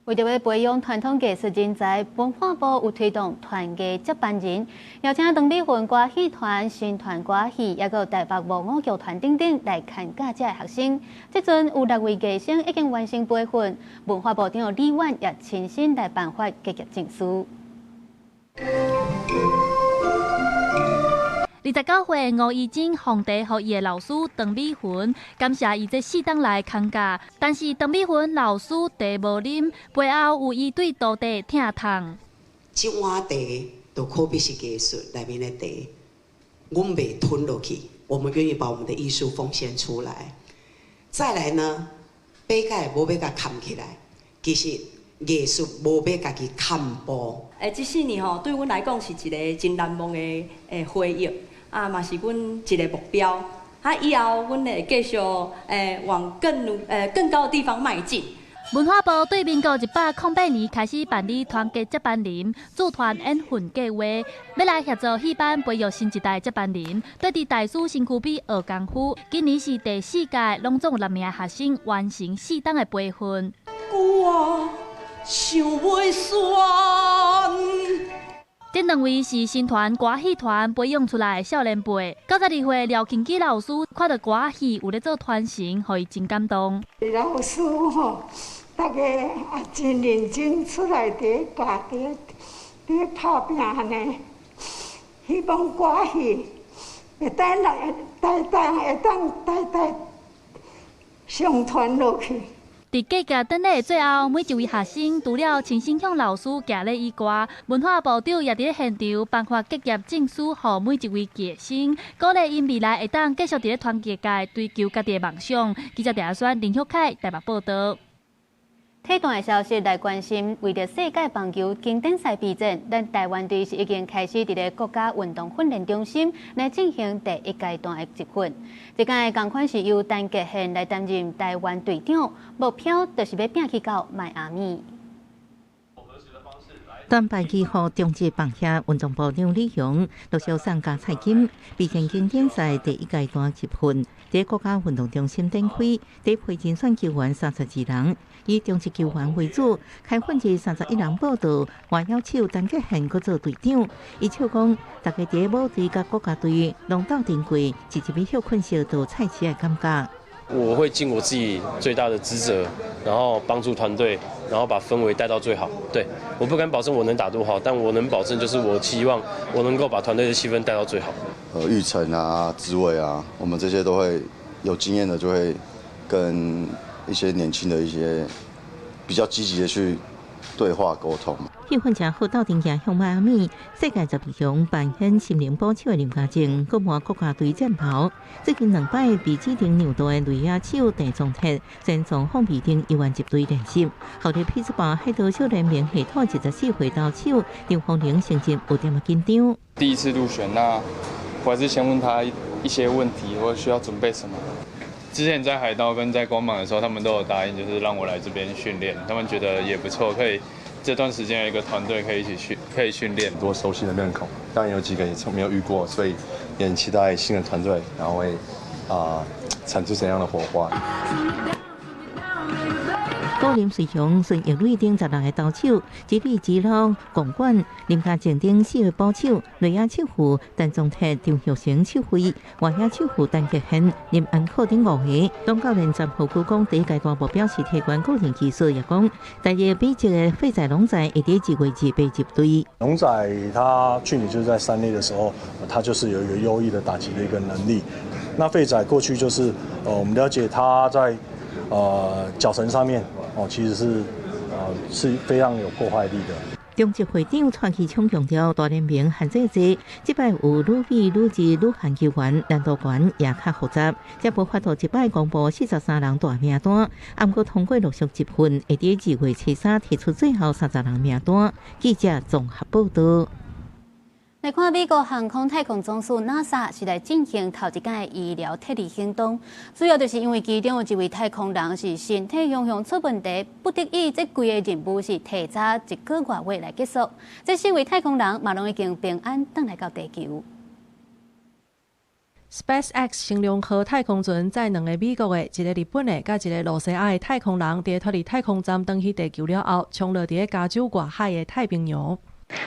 為著欲培養傳統藝術人才，文化部有推動傳藝接班人，邀請唐美雲歌戲團、新團歌戲，抑閣有台北木偶劇團等等來牽教遮的學生。這陣有六位藝生已經完成培訓，文化部長李婉也親身來頒發結業證書。29歲吳怡貞，皇帝予伊的老師唐美雲，感謝伊這四冬來牽教。但是唐美雲老師茶無啉，背後有伊對徒弟疼痛。這碗茶就可比是藝術內面的茶，阮袂吞落去，我們願意把我們的藝術奉獻出來。再來呢，筆蓋無欲共崁起來，其實藝術無欲家己崁步。這四年吼，對阮來講是一个真難忘的回憶。啊，嘛是阮一个目標。啊，以後阮會繼續往更高的地方邁進。文化部對民國108年開始辦理團結接班人駐團演訓計劃，欲來協助戲班培育新一代接班人。對佇大師身軀邊學功夫，今年是第四屆，攏總有六名學生完成四冬的培訓。我想袂酸。這兩位是新團歌戲團培養出來的少年輩。92歲廖慶基老師看著歌戲有咧做傳承，予伊真感動。老師吼，逐家也真認真出來佇教，佇拍拚按呢，希望歌戲會當來代代會當代代相傳落去。佇結業典禮最後，每一位學生除了親身向老師行禮以外，文化部長也佇咧現場頒發結業證書，予每一位藝生，鼓勵𪜶未來會當繼續佇咧傳藝界追求家己的夢想。記者鄭阿宣、林旭凱台北報導。體壇的消息來關心，為著世界棒球經典賽備戰，咱台灣隊是已經開始佇咧國家運動訓練中心來進行第一階段的集訓。這擺仝款是由陳傑憲來擔任台灣隊長，目標就是欲拚去到邁阿密。單敗予中職棒協運動部長李雄陸續送加菜金，備戰經典賽第一階段集訓，佇國家運動中心展開，第一批甄選球員32人，以中職球員為主，開訓日31人報到，外野手陳傑憲閣做隊長。伊笑講，大家佇母隊佮國家隊攏鬥陣過，一入去歇睏小到菜市的感覺。我會盡我自己最大的職責，然後幫助團隊，然後把氛圍帶到最好。對，我不敢保證我能打多好，但我能保證就是我期望我能夠把團隊的氣氛帶到最好。玉成啊，志偉啊，我們這些都會有經驗的，就會跟一些年輕的一些比較積極的去對話溝通。氣氛誠好，鬥陣行向邁阿密，世界12強扮演心靈捕手的林家正，閣換國家隊戰袍。最近兩擺被指定讓渡的內野手鄭宗哲，先從放備定猶原入隊練習。效力匹茲堡海盜小聯盟系統24歲投手張豐齡成績有點仔緊張。第一次入選，那我還是先問他一些問題，或需要準備什麼。之前在海盜跟在光芒的時候，他們都有答應，就是讓我來這邊訓練，他們覺得也不錯，可以。這段時間有一個團隊可以一起訓，可以訓練。很多熟悉的面孔，當然有幾個也從沒有遇過，所以也很期待新的團隊，然後會產出怎樣的火花。高林瑞雄、孫奕磊等16個投手，吉利吉撈、鞏冠、林家正等四個捕手，內野手副陳宗哲、張玉成手揮，外野手副陳傑憲、林安可等五個。總教練詹和久講，第一階段目標是提懸個人技術，也講第二比這个費仔龍仔會佇2月2日入隊。龍仔他去年就是在三A 的時候，他就是有一個優異的打擊的一個能力。那費仔過去就是，我們了解他在腳程上面哦，其實是非常有破壞力的。中職會長蔡其昌強調，大聯盟限制濟，這擺有愈比愈濟女韓球員難度懸也較複雜，才無法度一擺公布43人大名單。毋過通過陸續集訓，會佇2月初3提出最後30人名單。記者綜合報道。來看美國航空太空總署 NASA 是來進行頭一擺醫療撤離行動，主要就是因為其中有一位太空人是身體狀況出問題，不得已這規个任務是提早一個外月來結束。這四位太空人嘛攏已經平安轉來到地球。 SpaceX 星龍號太空船載兩个美國的、一个日本的、佮一个露西亞的太空人，佇脫離太空站轉去地球了後，衝落佇咧加州外海的太平洋。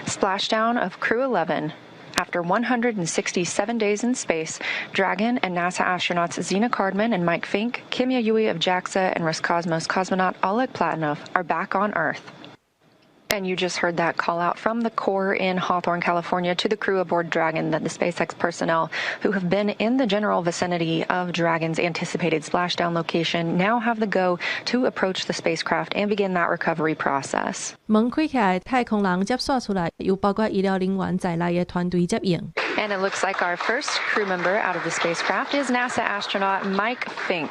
Splashdown of Crew 11. After 167 days in space, Dragon and NASA astronauts Zena Cardman and Mike Fincke, Kimiya Yui of JAXA, and Roscosmos cosmonaut Oleg Platonov are back on Earth. And you just heard that call out from the core in Hawthorne, California, to the crew aboard Dragon that the SpaceX personnel who have been in the general vicinity of Dragon's anticipated splashdown location now have the go to approach the spacecraft and begin that recovery process. 門開起來，太空人接紲出來，由包括醫療人員在內的團隊接應。 And it looks like our first crew member out of the spacecraft is NASA astronaut Mike Fincke.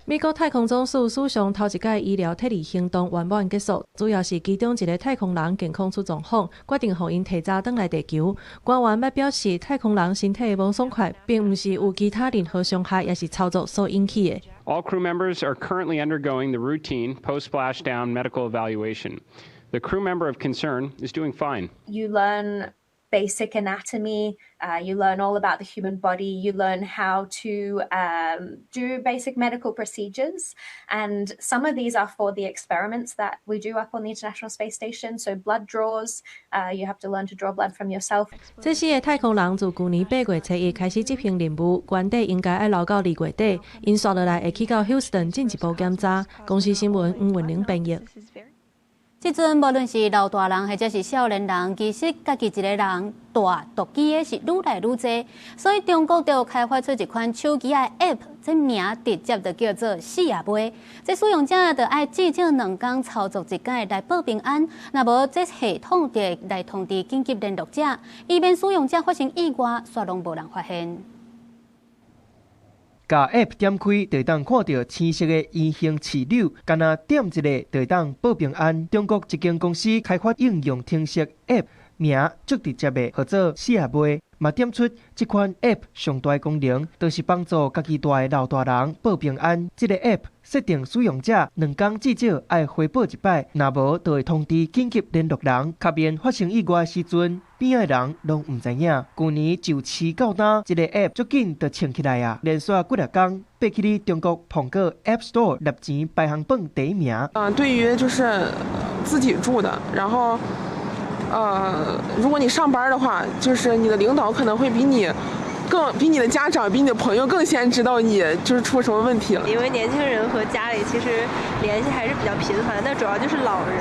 美國太空總署史上頭一擺醫療撤離行動圓滿結束，主要是其中一个太空人健康出狀況，決定予𪜶提早轉來地球。官員捌表示，太空人身體的無爽快，並毋是有其他任何傷害，抑是操作所引起的。 All crew members are currently undergoing the routine post-splashdown medical evaluation. The crew member of concern is doing fine. You learn basic anatomy, you learn all about the human body, you learn how to do basic medical procedures. And some of these are for the experiments that we do up on the International Space Station. So, blood draws, you have to learn to draw blood from yourself. 這四个太空人自舊年8月初1開始執行任務，原底應該愛留到2月底，𪜶紲落來會去到休斯頓進一步檢查。公視新聞黃雲玲編譯。這陣無論是老大人或者是少年人，其實家己一個人帶獨機的是愈來愈濟，所以中國就開發出一款手機的 App，這名直接就叫做“死也袂”。這使用者就愛至少兩工操作一擺來報平安，若無這系統就會來通知緊急聯絡者，以免使用者發生意外，煞攏無人發現。共 App 點開，就會當看著青色的圓形刺鈕，干焦點一下就會當報平安。中國一間公司開發應用程式 App，名足直接的，號做死仔尾，嘛點出這款 App 上大功能，就是幫助家己蹛的老大人報平安。這个 App 設定使用者兩工至少愛回報一擺，若無就會通知緊急聯絡人，較免發生意外的時陣，邊仔的人攏毋知影。舊年就試到今，這个 App 足緊就衝起來啊！連續幾若工爬起咧中國蘋果 App Store 入錢排行榜第一名。對於就是自己住的，然後。如果你上班的話，就是你的領導可能會比你更比你的家長、比你的朋友更先知道你就是出什麼問題了。因為年輕人和家裡其實聯繫還是比較頻繁，但主要就是老人，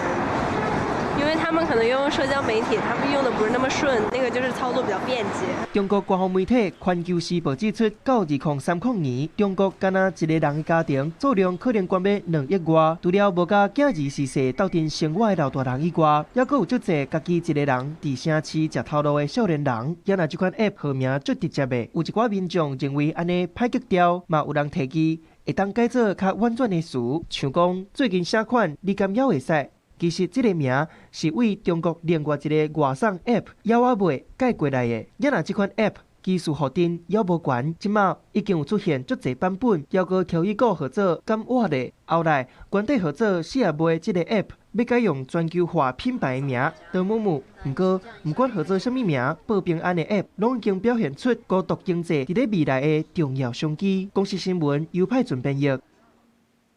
因為他們可能用社交媒體，他們用的不是那麼順，那個就是操作比較便捷。中國官方媒體《環球時報》指出，到2030年，中國干焦一个人的家庭數量可能懸欲2億外，除了無佮囝兒逝世鬥陣生活的老大人以外，猶閣有足濟家己一个人佇城市食頭路的少年人。也若這款 App 號名足直接的，有一寡民眾認為按呢歹格調，嘛有人提議會當改做較婉轉的詞，像講最近啥款，你敢猶會使？其實這个名是為中國另外一个外送 App 枵仔尾改過來的。也若這款 App 技術予定猶無懸，這馬已經有出現足濟版本，猶閣調一個號做敢活咧。後來原底號做死仔尾這个 App 欲改用全球化品牌名德姆姆，毋過毋管號做啥物名，報平安的 App 攏已經表現出孤獨經濟佇咧未來的重要商機。公視新聞尤派準編譯。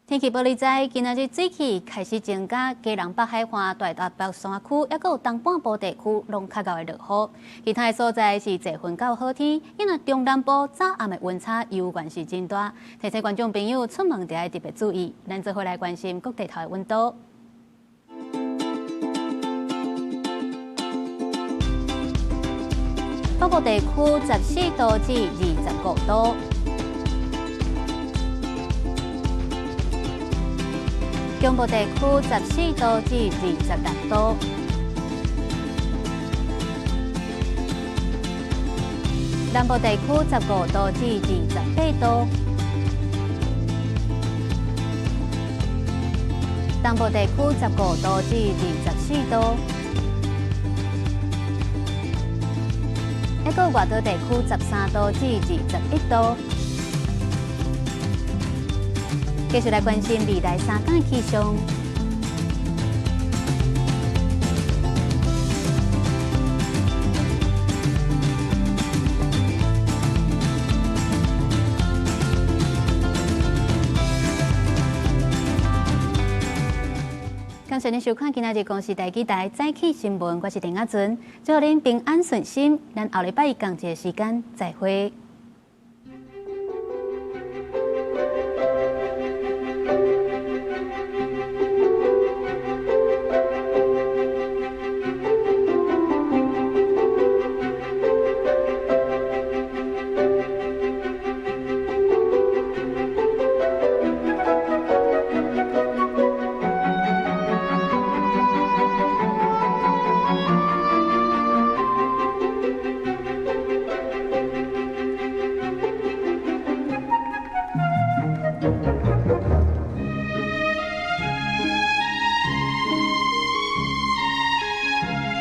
天氣報你知，今仔日水汽開始增加，基隆北海岸、大台北山區，抑閣有東半部地區攏較𠢕會落雨。其他的所在是濟雲到好天，因為中南部早暗的溫差猶原是真大，提醒觀眾朋友出門著愛特別注意。咱做伙來關心各地頭的溫度。北部地區14度至25度。中部地區14度至26度，南部地區15度至28度，東部地區15度至24度，抑閣外島地區13度至21度。繼續來關心未來三天的氣象。感謝您收看今仔日公視第幾台早起新聞，我是陳亞純，祝您平安順心。咱後禮拜仝一个時間再會。